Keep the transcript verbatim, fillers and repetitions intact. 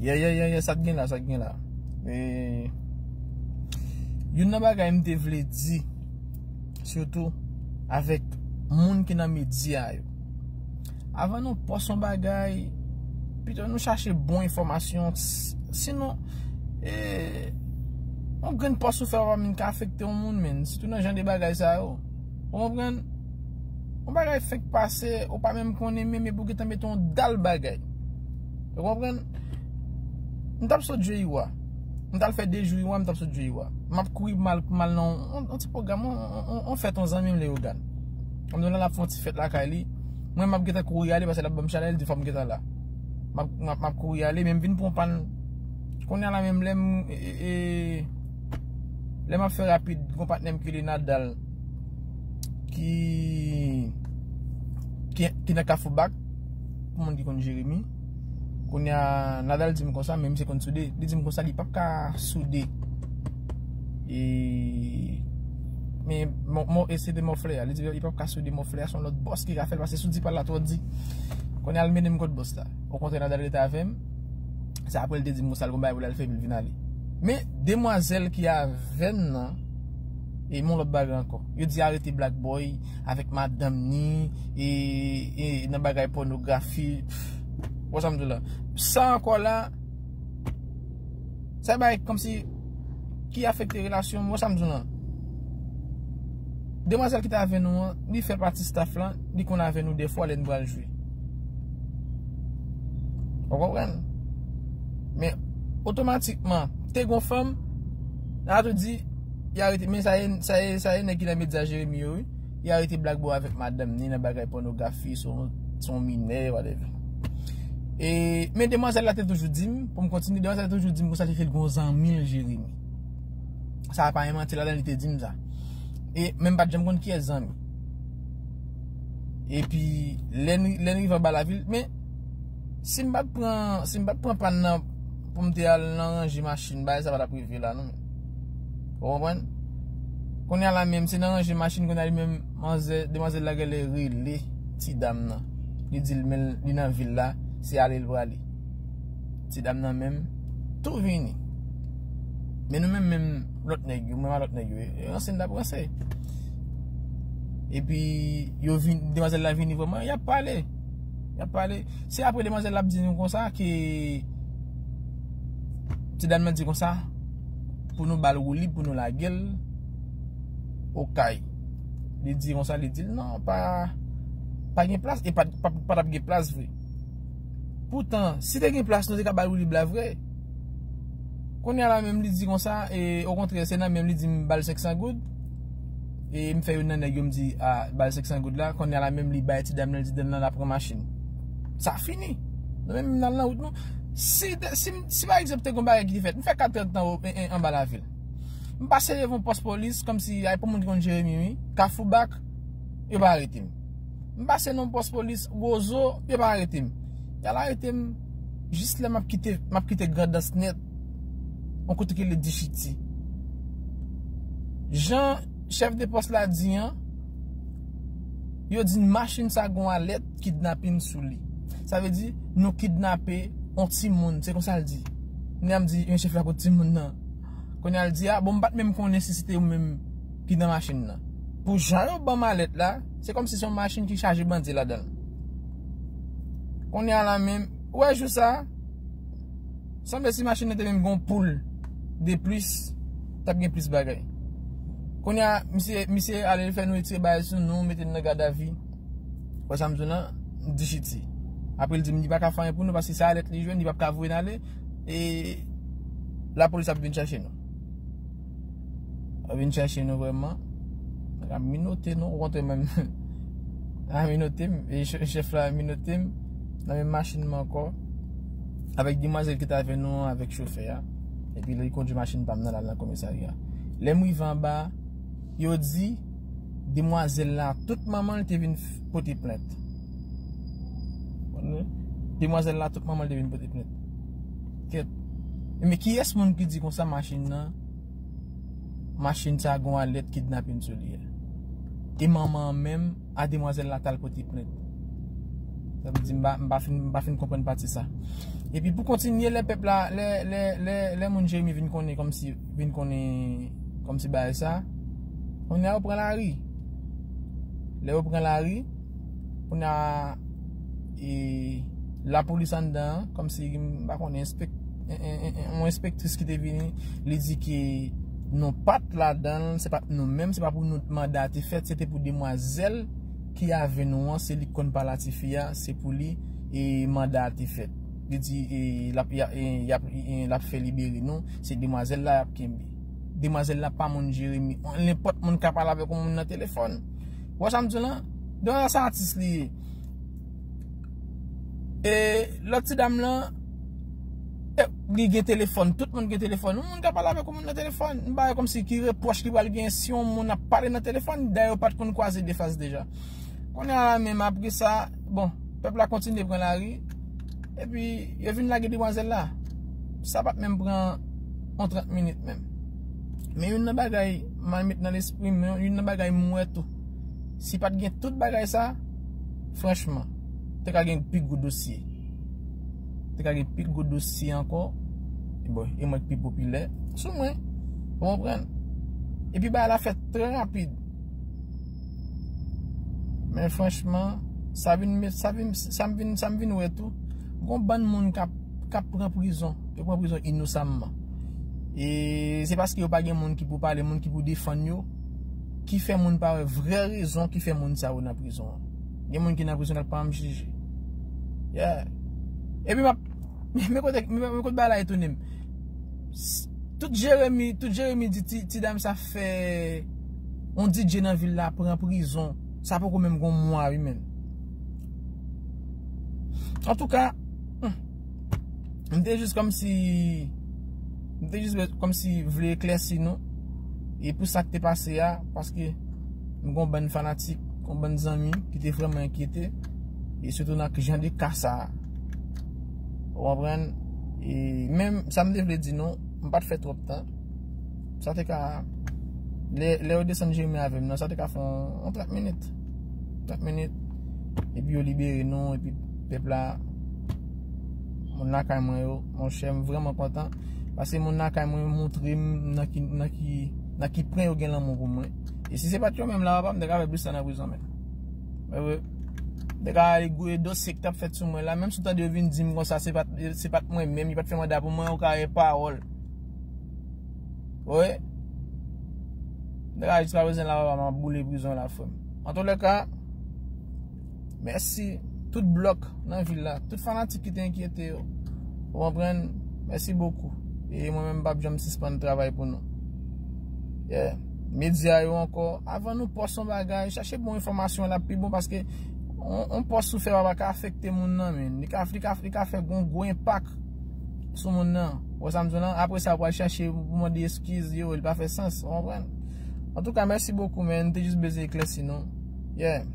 Yeah, yeah, yeah, yeah, sa k gen la, sa k gen la. E, youn nan bagay m te vle di, sitou avèk moun ki nan medya yo. Avan nou pòs yon bagay, pito nou chache bon enfòmasyon. S- Sinon, e, yon grenn pòs ou fè pa menm ka afekte yon moun, men. Sitou nan jan de bagay sa yo. Ou konprann? Yon bagay fenk pase, ou pa menm konnen menm, epi ou gentan mete yon dal bagay. Ou konprann? M t ap sot jwe Iwa. M t al fè de jou Iwa, m t ap sot jwe Iwa. M ap kouri mal, mal nan yon, yon ti pwogram, yon, yon, yon fèt yon zanmi m Leyogàn. Kòm nou la, l ap fè yon ti fèt lakay li. Mwen, m ap gentan kouri ale, paske l ap ban m chalè, li di fò m gentan la. M ap, m ap, m ap kouri ale, men m vin pran pann. Kounye a la menm, lè m, e, e, e, lè m ap fè rapid, gon patnè m ki rele Nadal, ki, ki, ki nan Kafou Bak, pou moun ki konn Jeremi. Kounye a, Nadal di m konsa, men misye konn soude. Li di m konsa, li p ap ka soude. E, men, mò, mò, e se de mòflè a. Li di, li p ap ka soude mòflè a, se yon lòt bòs ki ka fè l, paske si w di pa l la twò di. Kounye a, l mennen m kot bòs la. Okontrè, Nadal rete avè m. Se apre l te di m konsa, l gon bagay pou l al fè, epi l vin ale. Men, demwazèl ki avè n nan, e, yon lòt bagay ankò. Yo di arete Black Boy avèk madanm ni, e, e nan bagay pònografi. Pff, wè sa m di w la. Sa ankò la, sa bay kòmsi ki afekte relasyon m, wè sa m di w lan. Demwazèl ki te avè nou an, li fè pati staff lan, li konn avè nou dèfwa lè n pral jwe. Ou konprann? Men, otomatikman, te gon fanm, nan tou di, y arete, men sa ye, sa ye, sa ye nèg ki nan medya Jeremi yo, wi. Y arete Black Boy avèk madanm ni nan bagay pònografi, se yon, se yon minè, whatever. E, men demwazèl la te toujou di m, pou m kontinye, demwazèl la te toujou di m konsa, li te gon zanmi l Jeremi. Sa pa yon manti ladan, li te di m sa. E, men m pa t janm konn kiyès zanmi. Epi, lè n, lè n rive anba lavil, men, si m pa t pran, si m pa t pran pann nan, pou m te al nan ranje machin, bagay sa pa t ap rive la, non. Ou konprann? Kounye a la menm, se nan ranje machin, kounye a li menm, manzè, demwazèl la genlè rele ti dam nan. Li di l, men li nan vil la, se ale l prale. Ti dam nan menm, tou vini. Men nou menm, menm lòt nèg yo, menm a lòt nèg yo, e, e ranse n t ap ranse. Epi, yo vin, demwazèl la vini vrèman, y ap pale. Y ap pale. Se apre demwazèl la ap di nou konsa ke ti dam nan di konsa, pou nou ba l woulib, pou nou lage l Okay. Li di konsa, li di l, non, pa, pa gen plas, e pa, pa, pa t ap gen plas vre. Poutan, si te gen plas, nou te ka ba l woulib la vre. Kounye a la menm, li di konsa, e, okontrè, se nan menm li di m ba l senk san goud. E m fè youn nan nèg yo, m di, a, ba l senk san goud la. Kounye a la menm, li bay ti dam nan, li di dam nan la pran machin. Sa fini. Nou menm, n al nan wout nou. Si, si, si pa egzanp, te gon bagay ki te fèt, m fè kat trant tan o- en- en- anba lavil. M pase devan pòs polis, kòmsi ay pou moun ki konn Jeremi, wi. Kafou Bak, yo pa arete m. M pase nan pòs polis, Wozo, yo pa arete m. Y al arete m jis lè m ap kite, m ap kite Grandans nèt. Yon kote ki rele Dichiti. Jan chèf de pòs la di an, yo di n machin sa gon alèt kidnapin sou li. Sa vle di, nou kidnape yon timoun. Se konsa l di. Kounye a m di, men chèf la kot timoun nan. Kounye a l di, a, bon, m pa t menm konnen si se te ou menm ki nan machin nan. Pou jan yo ban m alèt la, se kòmsi se yon machin ki chaje bandi ladan l. Kounye a la menm, ou wè jou sa, sanble si machin nan te menm gon poul de plis, t ap gen plis bagay. Kounye a, misye, misye ale fè nou retire bagay sou nou, mete n nan gadavi. Wè sa m di w lan, Dichiti. Apre l di m li pa ka fè anyen pou nou, paske se alèt li jwenn, li p ap ka voye n ale, e lapolis ap vin chache nou. Ap vin chache nou vrèman. Ap minote nou, okontrè menm. A minote m, e chè- chèf la minote m, nan menm machin mwen ankò, avèk demwazèl ki t avè nou an, avèk chofè a. Epi li kondui machin pa m nan, l al nan komisarya. Lè m rive anba, yo di, demwazèl la, tout manman l te vin f- pote plent. Konprann? Demwazèl la, tout manman l te vin pote plent. Kèt. Men kiyès moun ki di konsa machin nan, machin sa gon alèt kidnapin sou li a? E manman an menm, a demwazèl la t al pote plent. Sa vle di m pa, m pa fin, m pa fin konprann pati sa. Epi pou kontinye, lè pèp la, lè, lè, lè, lè moun Jeremi vin konnen kòmsi, vin konnen kòmsi bagay sa, kounye a yo pran lari. Lè yo pran lari, kounye a, e, lapolis anndan an, kòmsi, m pa konnen, enspek-, en, en, en, en, yon enspektris ki te vini, li di ke nou pa t ladan l, se pa t nou menm, se pa pou nou manda a te fèt, se te pou demwazèl ki avè nou an, se li k konn pale a tifi a, se pou li, e, manda a te fèt. Li di, e, l ap, y a, e, y ap, e, l ap fè libere nou, se demwazèl la y ap kenbe. Demwazèl la pa moun Jeremi. Nenpòt moun ka pale avèk yon moun nan telefòn. Ou wè sa m di w lan? Demwazèl sa atis li ye. E lòt ti dam lan, e, li gen telefòn. Tout moun gen telefòn. Yon moun ka pale avèk yon moun nan telefòn. M pa wè kòmsi ki repwòch li pral gen si yon moun ap pale nan telefòn. Dayè yo pa t konn kwaze de fas deja. Kounye a la menm apre sa, bon, pèp la kontinye pran lari. Epi, yo vin lage demwazèl la. Sa pa t menm pran yon trant minit menm. Men youn nan bagay m al met nan lespri m, youn nan bagay m wè tou. Si pa t gen tout bagay sa, franchman, te ka gen pi gwo dosye. Te ka gen pi gwo dosye ankò. E bon, e mwen ki pi popilè sou mwen. Ou konprann? Epi bagay la fèt trè rapid. Men franchman, sa vin, sa vin, sa m vin, sa m vin wè tou, gon bann moun k ap, k ap pran prizon. Yo pran prizon inosamman. E se paske yo pa gen moun ki pou pale, moun ki pou defann yo, ki fè moun pa wè vrè rezon ki fè moun sa yo nan prizon an. Gen moun ki nan prizon k ap pa janm jije. Yeah. Epi m ap, men kote, men kote bagay la etone m. S-, tout Jeremi, tout Jeremi di ti, ti dam sa fè yon D J nan vil la pran prizon. Sa poko menm gon mwa wi menm. Antouka, hmm, m te jis kòmsi, m te jis kòmsi vle eklèsi nou. E pou sa k te pase a, paske m gon bann fanatik, gon bann zanmi ki te vrèman enkyete. E sitou nan jan de ka sa a. Ou konprann? E menm sa m te vle di nou, m pa t fè twòp tan. Sa te ka, lè, lè yo desann Jeremi avè m nan, sa te ka fè yon, yon trant minit. Trant minit. Epi yo libere nou, epi pèp la, moun lakay mwen yo, monchè, m vrèman kontan. Paske moun lakay mwen yo montre m nan ki, nan ki, nan ki pwen yo gen lanmou pou mwen. E si se pa t yo menm la, papa, m te ka fè plis tan nan prizon menm. Wi, wi. M te ka ale gouye dosye ki t ap fèt sou mwen la. Menm si w tande yo vin di m konsa, se pa t, se pa t mwen menm, yo pa t fè manda pou mwen, yo ka gen pawòl. Wi. M te ka jiska prezan la, papa, m ap boule prizon la, frè m. Antoulèka, mèsi tout blòk nan vil la, tout fanatik ki te enkyete yo. Ou konprann? Mèsi bokou. E mwen menm, m p ap janm sispann travay pou nou. Yeah. Medya yo ankò, avan nou pòs yon bagay, chache bon enfòmasyon la pi bon, paske on, on pòs ou fè pa ka afekte moun nan, men. Li ka, li ka, li ka fè gon gwo enpak sou moun nan. Ou wè sa m di w lan? Apre sa, ou pral chache pou mande eskiz, yo, li pa fè sans, ou konprann? Antouka, mèsi bokou, men. M te jis bezwen eklèsi nou. Yeah.